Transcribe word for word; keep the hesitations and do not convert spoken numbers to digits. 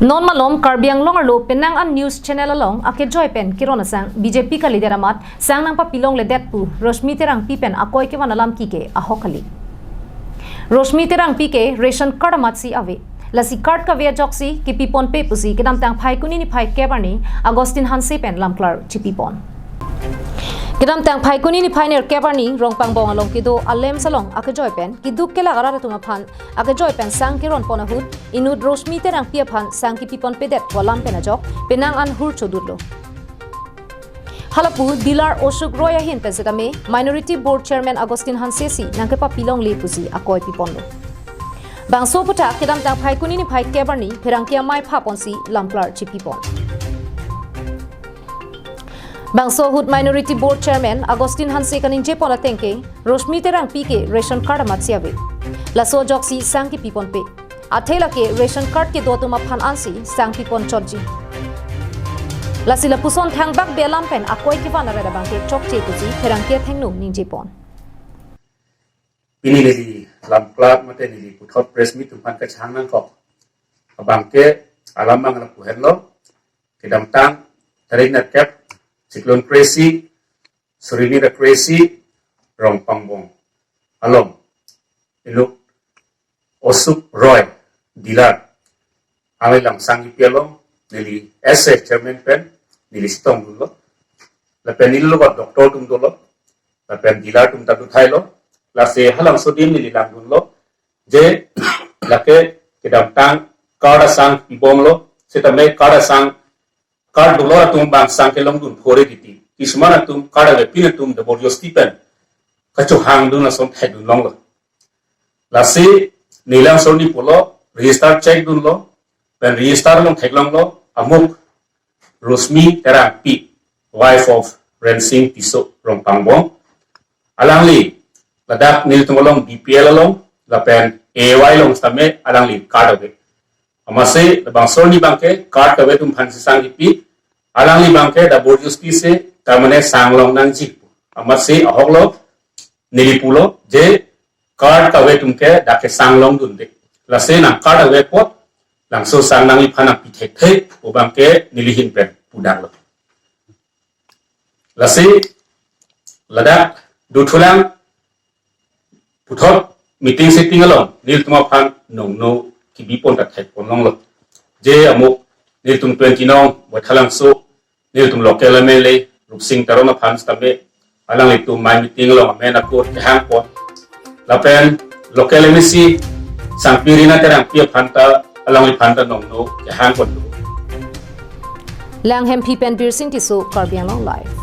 Non malom Karbi Anglong arlo penang an news channel along akejoi pen keron asang B J P kalidet amat sang nangpapilongledet pu Roshni Terangpi pen akoi kevan alam kike ahok kali. Roshni Terangpi ke ration card amatsi ave. Lasi card kave ajoksi kepiponpe pusi kedamtang Phaikuni niphai kep arni Augustine Hanse pen lamklar chipipon. Kedamtang Phaikuni niphai nerkep arni Rongpangbong along kedo a-LAMPS along akejoi pen keduk kelak arat atum aphan akejoi pen sang keronpon ahut inut Roshni Terangpi aphan sang kepiponpedet pu alam pen ajok penang an hur chodutlo. Halapu dealer Ashok Roy ahin pen setame Minority Board Chairman Augustine Hanse si nangkepapilongle pusi akoi piponlo. Bangso aputhak kedamtang Phaikuni niphai kep arni pherangke amei phaponsi lamklar chipipon. Bangso ahut Minority Board Chairman Augustine Hanse kaningjepon ateng ke Roshni Terangpi ke ration card amatsi ave. Laso ajoksi sang kepiponpe. Athe lake ration card kedo atum aphan ansi sang pipon chotji. Lasi lapuson thangbak be alam pen akoi kevan arat abangke chokche pusi pherangke athengno ningjepon. Pini neli lamklar mate neli puthot press meet atum aphan kachehang nangkok abangke alam abang lapu henlo. Kedamtang tarik nerkep, Cyclone Tracy, suri hini ra kre-isi, Rongpangbong along inut Ashok Roy, dealer, amei lam sang kipi along neli as a chairman pen neli chetongdunlo. Lapen neli logot doctor atum dolo, lapen dealer atum ta dothailo. Lasi halabangso adim neli langdunlo je lake kedamtang card asang pibomlo, setame card asang card dolo atum abang sang kelongdun phore titi. Kisuman atum card avepin atum double josti pen kachohangdun ason thaidun longlo. Lasi neli labangso arni pulo, register check dunlo, pen register along theklonglo, amuk Roshni Terangpi, wife of Rensing Tisso, Rongpangbong. Alangli ladak nelitum along B P L along lapen A Y along setame alangli card ave. Amatsi labangso arni abangke card kave atum aphansi sang kipi, alangli abangke double josti si tamane sang long nangji. Amatsi ahoklo neli pulo je card kave atum ke dak ke sang longdunde. Lasi nang card ave apot labangso sang nangliphan nangpi thekthe pu abangke neli ahin pen pudaklo. Lasi ladak dothulang puthot meeting sitting along nelitum aphan nongno kebipon ta thekpon longlo. Je amuk nelitum twenty nong Baithalangso, nelitum local M L A Rupsing Teron aphan setame alanglitum amei meeting along amen ako kehangpon. Lapen local M A C Sangpi Rina Terangpi aphan ta alangliphan ta nongno kehangpon. Langhempi pen Birsing Tisso, Karbi Anglong Live.